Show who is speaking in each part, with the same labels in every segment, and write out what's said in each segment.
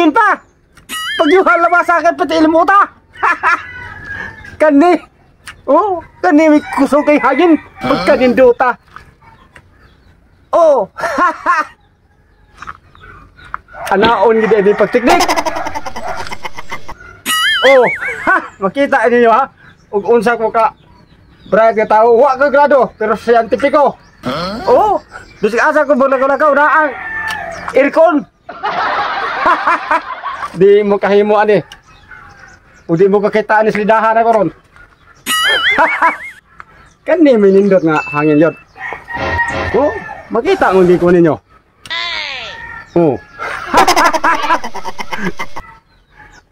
Speaker 1: Hangin pa. Pag yung halaba sa akin pati ilmuta. Kani. Oh, kani may kusog kay hangin. Pagkaninduta. Oh. Anaon gid ay pagteknik. Oh, ha, makita ninyo ha. Ug unsa ko ka bright nga tao, wa ka grado pero siyentipiko. Huh? Oh, bisag asa ko bulakaw na ang aircon. Di mo kahimo ani. O di mo kakita ani slidahan ako ron. Kani may nindot nga hangin yun. Oh, makita mo hindi ko ninyo. Oh.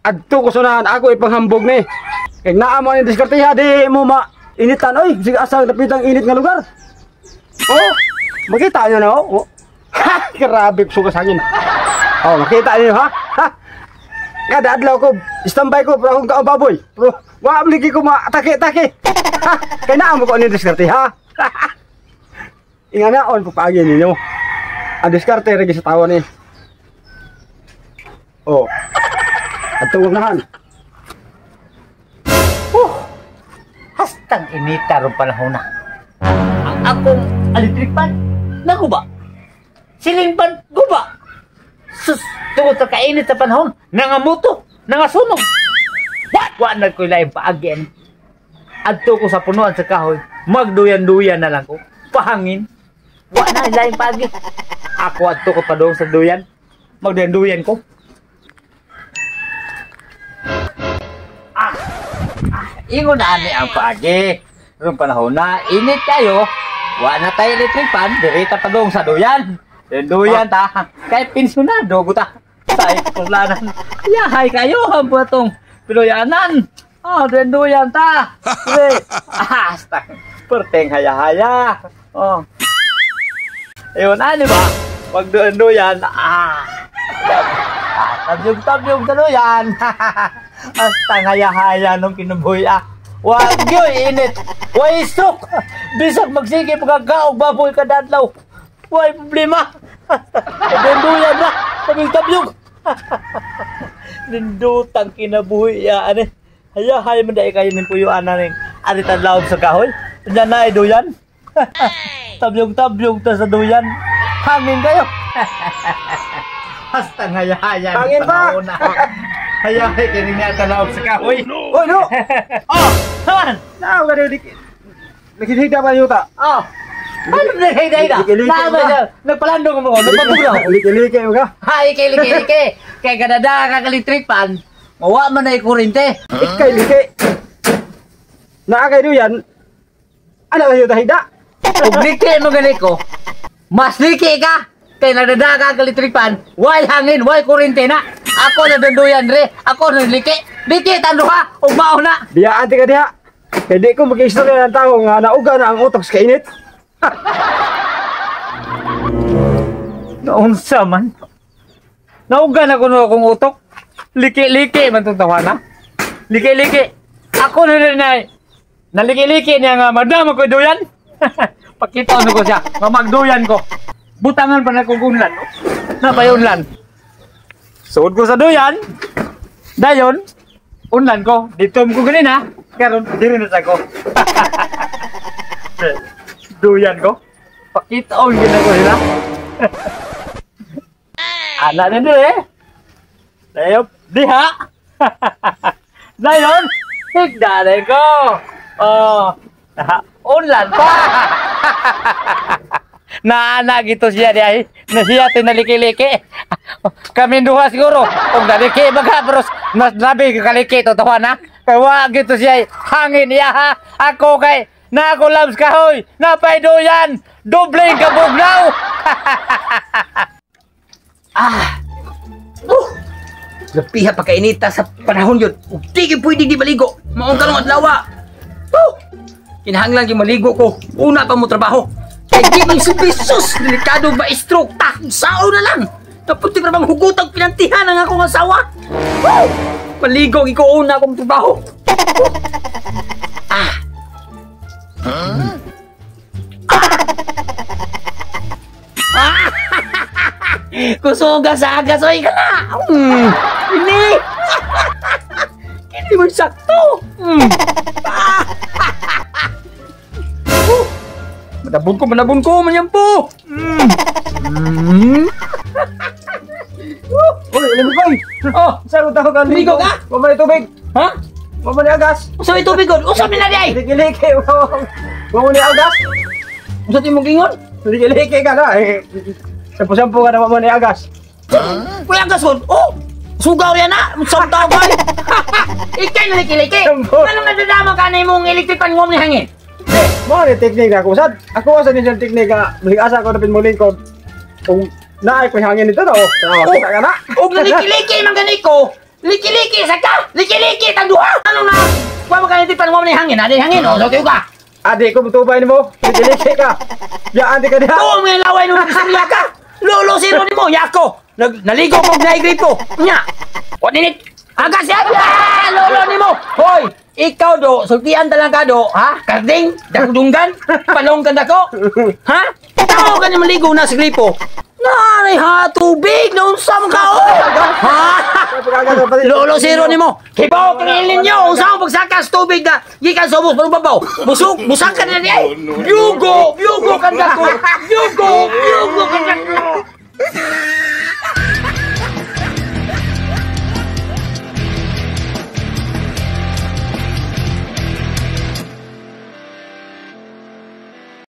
Speaker 1: Adto ko sunahan ako ipanghambog ni. Kay naa mo ni diskarteha di mo ma initan oy, sige asa dapitang init nga lugar. Oh, makita niyo na oh. Ha, grabe sugas hangin. Oh, makita niyo ha. Ha. Kada adlaw ko standby ko pero akong kaong baboy. Pero wa ligi ko maatake-atake. Ha, kay naa mo ko ni diskarte ha. Inganaon po paagi ninyo. Ang diskarte ra sa tawo ni. Oh. At nahan.
Speaker 2: Hastang inita ron panahon na. Ang akong electric fan, naguba. Siling fan, guba. Sus, tungod sa kainit sa panahon, nangamuto, nangasunog. What? Wa na ko'y laing paagyan. Adto ko sa punuan sa kahoy, magduyan-duyan na lang ko. Pahangin. Wa na laing paagi. Ako adto ko pa doon sa duyan. Magduyan-duyan ko. Ingon na ani ang paagi. Rong panahon na init kayo, wa na tayo electric fan, direta pa dong sa duyan. Duyan ta. Kay pensyonado ko ta. Sa ikulanan. Yahay kayo ang buhatong Pinoyanan. Oh, duyan ta. Hasta perteng haya-haya. Oh. Ayun ani ba? Wag duyan. Ah. Tabyog-tabyog ta duyan. Hasta haya-haya nung kinubuhi ah. Wag yoy init. Way stroke. Bisag magsige pagkakaog baboy kada adlaw. Way problema. Duyan na. Tabyog-tabyog. Nindutang kinabuhi ya ani. Hayahay man dai kayo ning puyuan na ning ari tadlaw sa kahoy. Diyan na ay duyan. Tabyog-tabyog ta sa duyan. Hangin kayo. Hasta haya-haya.
Speaker 1: Hangin pa.
Speaker 2: Hayahay kini niya tadlaw sa kahoy.
Speaker 1: Oh no.
Speaker 2: Oh, naman.
Speaker 1: Nao ka dili. Naghihigda pa yuta.
Speaker 2: Oh. Ano na higda? Nagpalandong mo, nagpabugaw.
Speaker 1: Liki-liki mo ka.
Speaker 2: Hay, liki-liki. Kay kadada ka electric fan, mawa man na kurente.
Speaker 1: Ikay liki. Naa kay duyan. Ano kayo ta higda?
Speaker 2: Ug liki mo gani ko. Mas liki ka. Kay nagdada ka electric fan, way hangin, way kurente na. Ako na dunduyan re, ako na liki. Liki tando ha, ug mao na.
Speaker 1: Biyaan ti ka diha. Kay di ko mag-istorya ng tao nga nauga na ang utok sa kainit.
Speaker 2: Naunsa man. Nauga na kuno akong utok. Liki-liki man tong tawana. Liki-liki. Ako na rin ay naliki-liki niya nga madam ako duyan. Pakita ko siya nga magduyan ko. Butangan pa na kong unlan. Napay unlan. Suod ko sa duyan. Dayon unlan ko. Dito ko ganina. Karon diri na sa ko. Duyan ko. Pakita on gina ko sila. Ana na dire. Dayon diha. Dayon higda na ko. Oh. Unlan pa. Naana gito siya diay. Na siya tinaliki-liki. Kami duha siguro. Kung naliki baga pero mas labi kaliki totoo na. Kay wa gito siya hangin iya ha. Ako kay na ako labs kahoy, napay duyan, dobleng kabugnaw.
Speaker 3: Ah. Lapiha pa kainita sa panahon yun. Ug di gyud pwede di maligo. Maong karong adlaw. Kinahanglan gyud maligo ko. Una pa mo trabaho. Kay di man subisus, delikado ba stroke ta. Sao na lang. Tapos di pa bang hugutang pinantihan ang akong asawa. Maligo gyud ko una akong trabaho. Ah. Huh? Ah. Kusuga sa agas, oy ka na. ni. Kini man sakto. Oh, manabon ko, manyampo.
Speaker 1: Uy, alam mo ba?
Speaker 3: Oh,
Speaker 1: Saan ko ka?
Speaker 3: Ligo ka?
Speaker 1: Wa man tubig.
Speaker 3: Ha?
Speaker 1: Wa man agas.
Speaker 3: Usa may tubig gud? Usa man na di ay.
Speaker 1: Liki-liki. Wa man agas.
Speaker 3: Usa ti mong ingon?
Speaker 1: Liki-liki ka na. Eh, sampo-sampo ka na wa man agas.
Speaker 3: Kuya gasol. Oh, sugaw yan na. Sa tao ba? Ikay na liki-liki.
Speaker 1: Sampo.
Speaker 3: Anong nadadama ka na imong electric pan ngom ni hangin?
Speaker 1: Eh, mo ni teknik ako sad. Ako sa ninyo teknik nga balik asa ko dapit mo lingkod. Kung naay ko hangin dito to. Oh, kita ka na.
Speaker 3: Og nalikiliki man gani ko. Likiliki sa ka. Likiliki tang duha. Ano na? Wa man kaniti pan ngom ni hangin. Adi hangin oh, so ka.
Speaker 1: Adi ko mutubay nimo. Liki-liki ka. Yaan di ka diha.
Speaker 3: Tuo mo yung laway nung istorya ka. Lolo sino nimo yako. Nag naligo ko na gripo. Nya. O dinit. Agas yan. Ah, lolo nimo. Hoy, ikaw do, sultian talang ka do, ha? Karding, dakudunggan, palong kanda ko. Ha? Tao ka ni maligo na sa gripo. Nanay ha, tubig, naunsa mo ka, oh! Ha? Lolo zero nimo. Kibaw kang ilin nyo. Unsa ang pagsaka sa tubig na gikan sa ubos babaw. Busuk, busak ka na di ay. Yugo, yugo kanda ko. Yugo, yugo kanda.